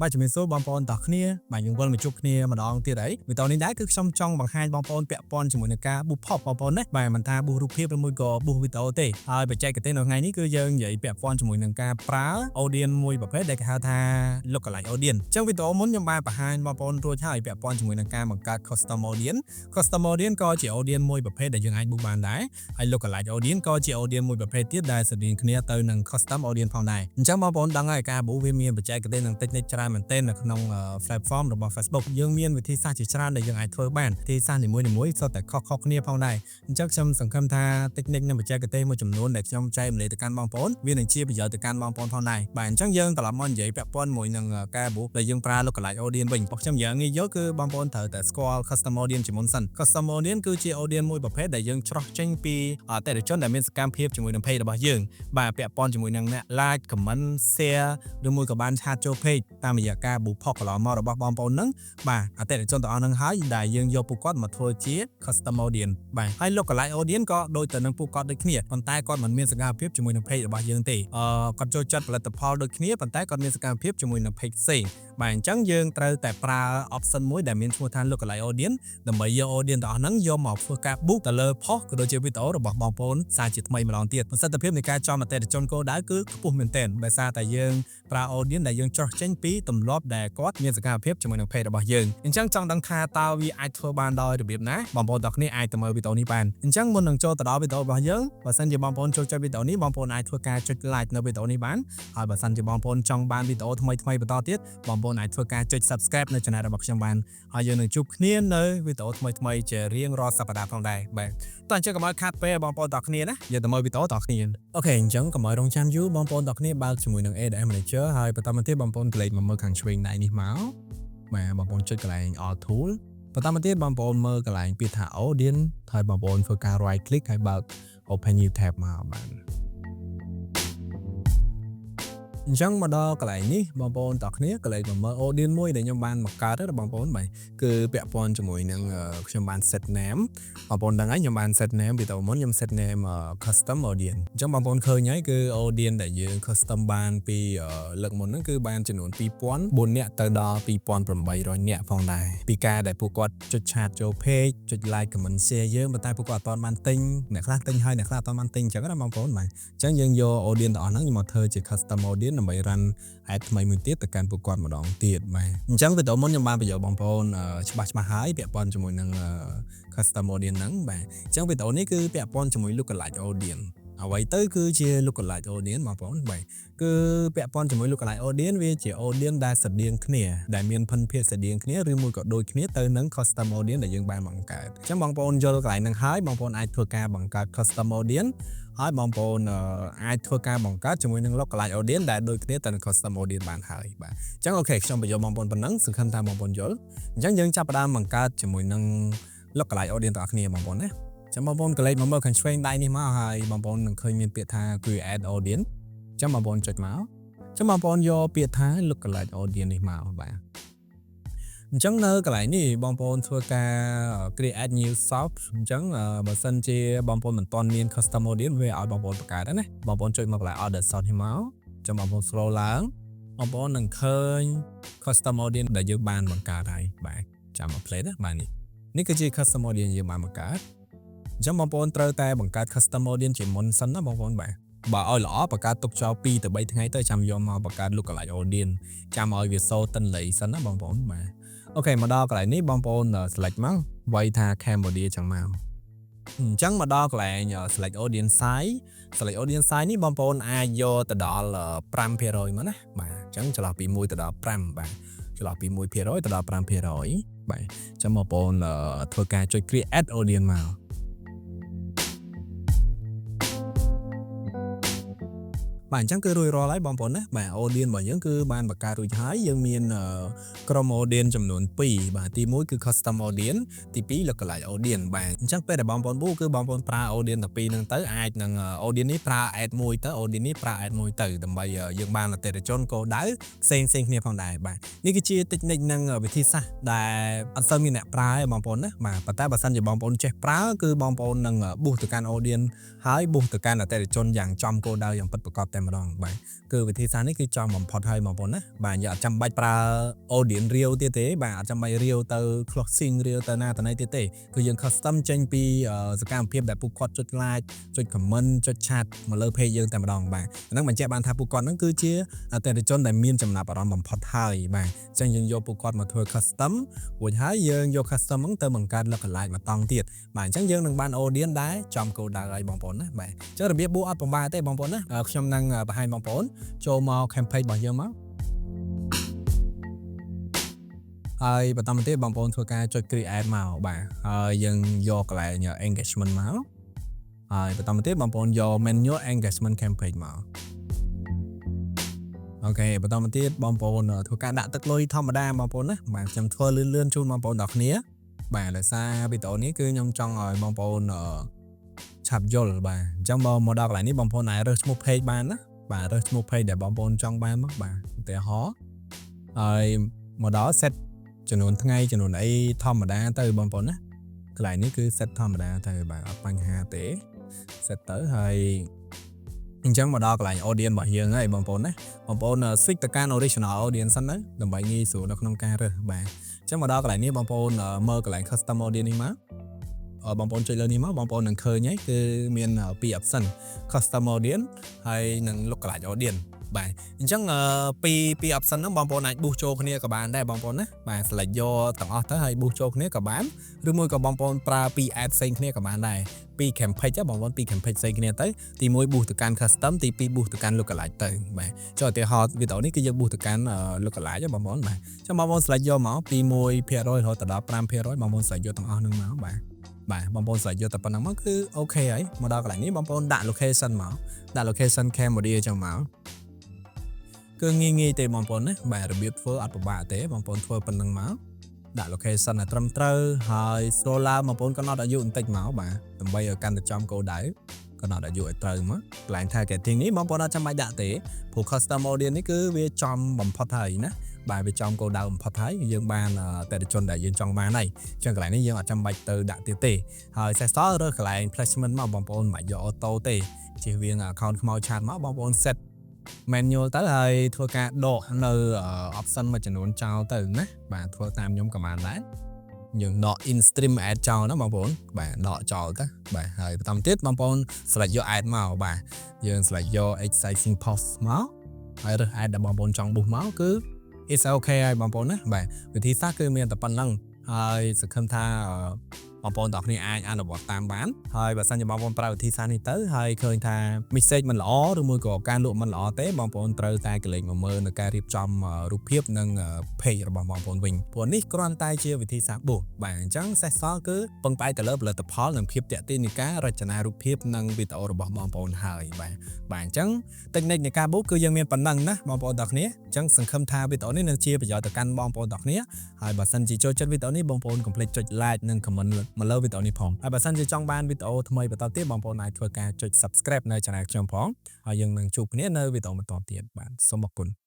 បាទជំរាបសួរបងប្អូនទាំងគ្នាបាទយើងវិលមកជួបគ្នាម្ដងទៀតហើយវីដេអូនេះដែរគឺខ្ញុំចង់បង្ហាញបងប្អូនពាក់ព័ន្ធជាមួយនឹងការ boost post បងប្អូនណាបាទមិនថា boost រូបភាពឬមួយក៏ boost វីដេអូទេហើយបច្ចេកទេសនៅថ្ងៃនេះគឺយើងនិយាយពាក់ព័ន្ធជាមួយនឹងការប្រើ audience មួយប្រភេទដែលគេហៅថា lookalike audience អញ្ចឹងវីដេអូមុនខ្ញុំបានបង្ហាញបងប្អូនរួចហើយពាក់ព័ន្ធជាមួយនឹងការបង្កើត custom audience custom audience ក៏ជា audience មួយប្រភេទដែលយើងអាច boost បានដែរហើយ lookalike audience ក៏ជា audience មួយប្រភេទទៀតដែលស្រដៀងគ្នាទៅនឹង custom audience ផងដែរអញ្ចឹងបងប្អូនដឹងហើយការ boost វាមានបច្ចេកទេសនិង technique ច្រើនមែនទែននៅក្នុង platform របស់ Facebook យើងមានវិធីសាស្ត្រជាច្រើនដែលយើងអាចធ្វើបានវិធីសាស្ត្រនីមួយៗសុទ្ធតែខុសៗគ្នាផងដែរអញ្ចឹងខ្ញុំសង្ឃឹមថា technique និងបច្ចេកទេសមួយចំនួនដែលខ្ញុំចែករំលែកទៅកាន់បងប្អូនវានឹងជាប្រយោជន៍ទៅកាន់បងប្អូនផងដែរបាទអញ្ចឹងយើងត្រឡប់មកនិយាយពាក់ព័ន្ធមួយនឹងការ boost ដែលយើងប្រើ lookalike audience វិញខ្ញុំនិយាយងាយយល់គឺបងប្អូនត្រូវតែស្គាល់ custom audience ជាមុនសិន custom audience គឺជា audience មួយប្រភេទដែលយើងច្រោះចេញពីអតិថិជនដែលមានសកម្មភាពជាមួយនឹង page របស់យើងបាទពាក់ព័ន្ធជាមួយនឹងអ្នក like comment share ឬមួយក៏បាន chat ចូល page តាមរយៈការ boost post កន្លងមករបស់បងប្អូនហ្នឹងបាទអតិថិជនទាំងអស់ហ្នឹងហើយដែលយើងយកពួកគាត់មកធ្វើជា custom audience បាទហើយ lookalike audience ក៏ដូចទៅនឹងពួកគាត់ដូចគ្នាប៉ុន្តែគាត់មិនមានសកម្មភាពជាមួយនឹង page របស់យើងទេអឺគាត់ចូលចិត្តផលិតផលដូចគ្នាប៉ុន្តែគាត់មានសកម្មភាពជាមួយនឹង page ផ្សេងបាទអញ្ចឹងយើងត្រូវតែប្រើ option មួយដែលមានឈ្មោះថា lookalike audience ដើម្បីយក audience ទាំងអស់ហ្នឹងយកមកធ្វើការ boost ទៅលើ post ក៏ដូចជាវីដេអូរបស់បងប្អូនសារជាថ្មីម្ដងទៀតប្រសិទ្ធភាពនៃការចំអតិថិជនគោលដៅគឺខ្ពស់មែនទែនដោយសារតែយើងប្រើ audience ដែលយើងច្រោះចេញពីទម្លាប់ដែលគាត់មានសកម្មភាពជាមួយនឹង page របស់យើងអញ្ចឹងចង់ដឹងថាតើវាអាចធ្វើបានដោយរបៀបណាបងប្អូនទាំងគ្នាអាចទៅមើលវីដេអូនេះបានអញ្ចឹងមុននឹងចូលទៅដល់វីដេអូរបស់យើងបើសិនជាបងប្អូនចូលចិត្តវីដេអូនេះបងប្អូនអាចធ្វើការចុច like នៅវីដេអូនេះបានហើយបើសិនជាបងប្អូនចង់បានវីដេអូថ្មីៗបន្តទៀតបងប្អូនអាចធ្វើការចុច subscribe នៅ channel របស់ខ្ញុំបានហើយយើងនឹងជួបគ្នានៅវីដេអូថ្មីៗជារៀងរាល់សប្តាហ៍ផងដែរបាទតោះអញ្ចឹងកុំឲ្យខាតពេលបងប្អូនទាំងគ្នាណាយើងទៅមើលវីដេអូទាំងគ្នាOK អញ្ចឹងកុំឲ្យរងចាំយូរបងប្អូនទាំងគ្នាបើកជាមួយនឹង Ads Manager ហើយបន្តមកទៀតបងប្អូនក្រឡេកមកមើលខាងឆ្វេងដៃនេះមកបាទបងប្អូនចុចកន្លែង All Tool បន្តមកទៀតបងប្អូនមើលកន្លែងពាក្យថា Audience ហើយបងប្អូនធ្វើការ right click ហើយបើក Open New Tab មកបាទអញ្ចឹងមកដល់កន្លែងនេះបងប្អូនទាំងគ្នាកន្លែងមកមើល audience មួយដែលខ្ញុំបានបង្កើតទៅបងប្អូនបាទគឺពាក់ព័ន្ធជាមួយនឹងខ្ញុំបាន set name បងប្អូនដឹងហើយខ្ញុំបាន set name វីដេអូមុនខ្ញុំ set name custom audience អញ្ចឹងបងប្អូនឃើញហើយគឺ audience ដែលយើង custom បានពីលើកមុនហ្នឹងគឺបានចំនួន2004នាក់ទៅដល់2800នាក់ផងដែរពីការដែលពួកគាត់ចុច chat ចូល page ចុច like comment share យើងប៉ុន្តែពួកគាត់អត់ទាន់បានទិញអ្នកខ្លះទិញហើយអ្នកខ្លះអត់ទាន់បានទិញអញ្ចឹងណាបងប្អូនបាទអញ្ចឹងយើងយក audience ទាំងអស់ហ្នឹងមកធ្វើជា custom audience ដើម្បី run ad ថ្មីមួយទៀតទៅកាន់ពួកគាត់ម្ដងទៀតបាទអញ្ចឹងវីដេអូមុនខ្ញុំបានបញ្យល់បងប្អូនច្បាស់ច្បាស់ហើយពាក់ព័ន្ធជាមួយនឹង custom audience ហ្នឹងបាទអញ្ចឹងវីដេអូនេះគឺពាក់ព័ន្ធជាមួយ lookalike audience អ្វីទៅគឺជា lookalike audience បងប្អូនបាទគឺពាក់ព័ន្ធជាមួយ lookalike audience វាជា audience ដែលស្រដៀងគ្នាដែលមានភិនភាគស្រដៀងគ្នាឬមួយក៏ដូចគ្នាទៅនឹង custom audience ដែលយើងបានបង្កើតអញ្ចឹងបងប្អូនយល់កន្លែងហ្នឹងហើយបងប្អូនអាចធ្វើការបង្កើត custom audience ហើយបងប្អូនអាចធ្វើការបង្កើតជាមួយនឹង lookalike audience ដែលដូចគ្នាទៅនឹង custom audience បានហើយបាទអញ្ចឹង OK ខ្ញុំបញ្យល់បងប្អូនប៉ុណ្ណឹងសង្ឃឹមថាបងប្អូនយល់អញ្ចឹងយើងចាប់ផ្ដើមបង្កើតជាមួយនឹង lookalike audience ទាំងអស់គ្នាបងប្អូនណាចាំបងប្អូនក្រឡេកមកមើលខាងឆ្វេងដៃនេះមកហើយបងប្អូននឹងឃើញមានពាក្យថា create audience ចាំបងប្អូនចុចមកចាំបងប្អូនយកពាក្យថា lookalike audience នេះមកបាទអញ្ចឹងនៅកន្លែងនេះបងប្អូនធ្វើការ create new source អញ្ចឹងបើសិនជាបងប្អូនមិនទាន់មាន custom audience វាឲ្យបងប្អូនបង្កើតណាបងប្អូនចុចមកកន្លែង other source នេះមកចាំបងប្អូន scroll ឡើងបងប្អូននឹងឃើញ custom audience ដែលយើងបានបង្កើតហើយបាទចាំមក play ណាបាទនេះនេះគឺជា custom audience យើងបានបង្កើតអញ្ចឹងបងប្អូនត្រូវតែបង្កើត custom audience ជាមុនសិនណាបងប្អូនបាទបើឲ្យល្អបង្កើតទុកចោល2ទៅ3ថ្ងៃទៅចាំយកមកបង្កើត lookalike audience ចាំឲ្យវាសូតិនលីសិនណាបងប្អូនបាទ OK មកដល់កន្លែងនេះបងប្អូន select មកវាយថា Cambodia ចឹងមកអញ្ចឹងមកដល់កន្លែង select audience size select audience size នេះបងប្អូនអាចយកទៅដល់5%មកណាបាទអញ្ចឹងចន្លោះពី1ទៅដល់5បាទចន្លោះពី1%ទៅដល់5%បាទអញ្ចឹងបងប្អូនធ្វើការចុច create audience មកបាទអញ្ចឹងគឺរួចរាល់ហើយបងប្អូនណាបាទ audience របស់យើងគឺបានបង្កើតរួចហើយយើងមានក្រុម audience ចំនួន2បាទទី1គឺ custom audience ទី2 lookalike audience បាទអញ្ចឹងពេលដែលបងប្អូនប៊ូគឺបងប្អូនប្រើ audience ទាំងពីរហ្នឹងទៅអាចនឹង audience នេះប្រើ ad មួយទៅ audience នេះប្រើ ad មួយទៅដើម្បីយើងបានអតិថិជនគោលដៅផ្សេងផ្សេងគ្នាផងដែរបាទនេះគឺជា technique និងវិធីសាស្ត្រដែលអត់សូវមានអ្នកប្រើទេបងប្អូនណាបាទប៉ុន្តែបើសិនជាបងប្អូនចេះប្រើគឺបងប្អូននឹង boost ទៅកាន់ audience ហើយ boost ទៅកាន់អតិថិជនយ៉ាងចំគោលដៅយ៉ាងពិតប្រាកដតែ ម្ដងបាទគឺវិធីសាស្ត្រនេះគឺចំបំផុតហើយបងប្អូនណាបាទយើងអត់ចាំបាច់ប្រើ audience real ទៀតទេបាទអត់ចាំបាច់ real ទៅ closing real ទៅណាទៅណីទៀតទេគឺយើង custom ចេញពីសកម្មភាពដែលពួកគាត់ចុច like ចុច comment ចុច chat មកលើ page យើងតែម្ដងបាទហ្នឹងបញ្ជាក់បានថាពួកគាត់ហ្នឹងគឺជាអតិថិជនដែលមានចំណាប់អារម្មណ៍បំផុតហើយបាទអញ្ចឹងយើងយកពួកគាត់មកធ្វើ custom រួចហើយយើងយក custom ហ្នឹងទៅបង្កើត lookalike មួយតង់ទៀតបាទអញ្ចឹងយើងនឹងបាន audience ដែរចំគោលដៅឲ្យបងប្អូនណាបាទអញ្ចឹងរបៀបបួអត់ពិបាកទេបងប្អូនណាខ្ញុំនឹងបង្ហាញបងប្អូនចូលមក campaign របស់យើងមកហើយបន្តមកទៀតបងប្អូនធ្វើការចុច create មកបាទហើយយើងយកកន្លែង engagement មកហើយបន្តមកទៀតបងប្អូនយក manual engagement campaign មក OK បន្តមកទៀតបងប្អូនធ្វើការដាក់ទឹកលុយធម្មតាបងប្អូនណាបាទខ្ញុំធ្វើលឿនលឿនជូនបងប្អូនដល់គ្នាបាទដោយសារវីដេអូនេះគឺខ្ញុំចង់ឲ្យបងប្អូនឆាប់យល់បាទអញ្ចឹងបើមកដល់កន្លែងនេះបងប្អូនអាចរើសឈ្មោះ page បានណាបាទរើសឈ្មោះ page ដែលបងប្អូនចង់បានមកបាទឧទាហរណ៍ហើយមកដល់ set ចំនួនថ្ងៃចំនួនអីធម្មតាទៅបងប្អូនណាកន្លែងនេះគឺ set ធម្មតាទៅបាទអត់បញ្ហាទេ set ទៅហើយអញ្ចឹងមកដល់កន្លែង audience របស់យើងហើយបងប្អូនណាបងប្អូន switch ទៅកាន់ original audience សិនទៅដើម្បីងាយស្រួលនៅក្នុងការរើសបាទអញ្ចឹងមកដល់កន្លែងនេះបងប្អូនមើលកន្លែង custom audience នេះមកបងប្អូនចុចលើនេះមកបងប្អូននឹងឃើញហើយគឺមានពីរ option custom audience ហើយនិង lookalike audience បាទអញ្ចឹងពី option ហ្នឹងបងប្អូនអាច boost ចូលគ្នាក៏បានដែរបងប្អូនណាបាទ select យកទាំងអស់ទៅហើយ boost ចូលគ្នាក៏បានឬមួយក៏បងប្អូនប្រើពីរ ad ផ្សេងគ្នាក៏បានដែរពីរ campaign បងប្អូនពីរ campaign ផ្សេងគ្នាទៅទី1 boost ទៅកាន់ custom ទី2 boost ទៅកាន់ lookalike ទៅបាទចុះឧទាហរណ៍វីដេអូនេះគឺយើង boost ទៅកាន់ lookalike បងប្អូនបាទចុះបងប្អូន select យកមកពី1%រហូតដល់5%បងប្អូន select យកទាំងអស់ហ្នឹងមកបាទបាទបងប្អូន select យកតែប៉ុណ្ណឹងមកគឺ OK ហើយមកដល់កន្លែងនេះបងប្អូនដាក់ location មកដាក់ location Cambodia ចឹងមកគឺងាយងាយទេបងប្អូនណាបាទរបៀបធ្វើអត់ពិបាកទេបងប្អូនធ្វើប៉ុណ្ណឹងមកដាក់ location ឲ្យត្រឹមត្រូវហើយ scroll ឡើងបងប្អូនកំណត់អាយុបន្តិចមកបាទដើម្បីឲ្យកាន់តែចំគោលដៅកំណត់អាយុឲ្យត្រូវមកកន្លែង targeting នេះបងប្អូនអត់ចាំបាច់ដាក់ទេព្រោះ custom audience នេះគឺវាចំបំផុតហើយណាបាទវាចំគោលដៅបំផុតហើយយើងបានអតិថិជនដែលយើងចង់បានហើយអញ្ចឹងកន្លែងនេះយើងអត់ចាំបាច់ទៅដាក់ទៀតទេហើយសេសសល់រើសកន្លែង placement មកបងប្អូនមិនបាច់យក auto ទេជៀសវាង account ខ្មៅ chat មកបងប្អូន set manual ទៅហើយធ្វើការដកនៅ option មួយចំនួនចោលទៅណាបាទធ្វើតាមខ្ញុំក៏បានដែរយើងដក in stream ad ចោលណាបងប្អូនបាទដកចោលទៅបាទហើយបន្តទៀតបងប្អូន select យក ad មកបាទយើង select យក existing post មកហើយរើស ad ដែលបងប្អូនចង់ boost មកគឺ it's okay ហើយបងប្អូនណាបាទវិធីសាស្ត្រគឺមានតែប៉ុណ្ណឹងហើយសង្ឃឹមថាបងប្អូនទាំងគ្នាអាចអនុវត្តតាមបានហើយបើសិនជាបងប្អូនប្រើវិធីសាស្ត្រនេះទៅហើយឃើញថា message មិនល្អឬមួយក៏ការលក់មិនល្អទេបងប្អូនត្រូវតែក្រឡេកមកមើលនៅការរៀបចំរូបភាពនិង page របស់បងប្អូនវិញព្រោះនេះគ្រាន់តែជាវិធីសាស្ត្រ boost បាទអញ្ចឹងសេសសល់គឺពឹងផ្អែកទៅលើផលិតផលនិងភាពទាក់ទាញនៃការរចនារូបភាពនិងវីដេអូរបស់បងប្អូនហើយបាទបាទអញ្ចឹង technique នៃការ boost គឺយើងមានប៉ុណ្ណឹងណាបងប្អូនទាំងគ្នាអញ្ចឹងសង្ឃឹមថាវីដេអូនេះនឹងជាប្រយោជន៍ទៅកាន់បងប្អូនទាំងគ្នាហើយបើសិនជាចូលចិត្តវីដេអូនេះបងប្អូនកុំភ្លេចចុច like និង comment មកលើវីដេអូនេះផងហើយបើសិនជាចង់បានវីដេអូថ្មីបន្តទៀតបងប្អូនអាចធ្វើការចុច Subscribe នៅ Channel ខ្ញុំផងហើយយើងនឹងជួបគ្នានៅវីដេអូបន្តទៀតបាទសូមអរគុណ។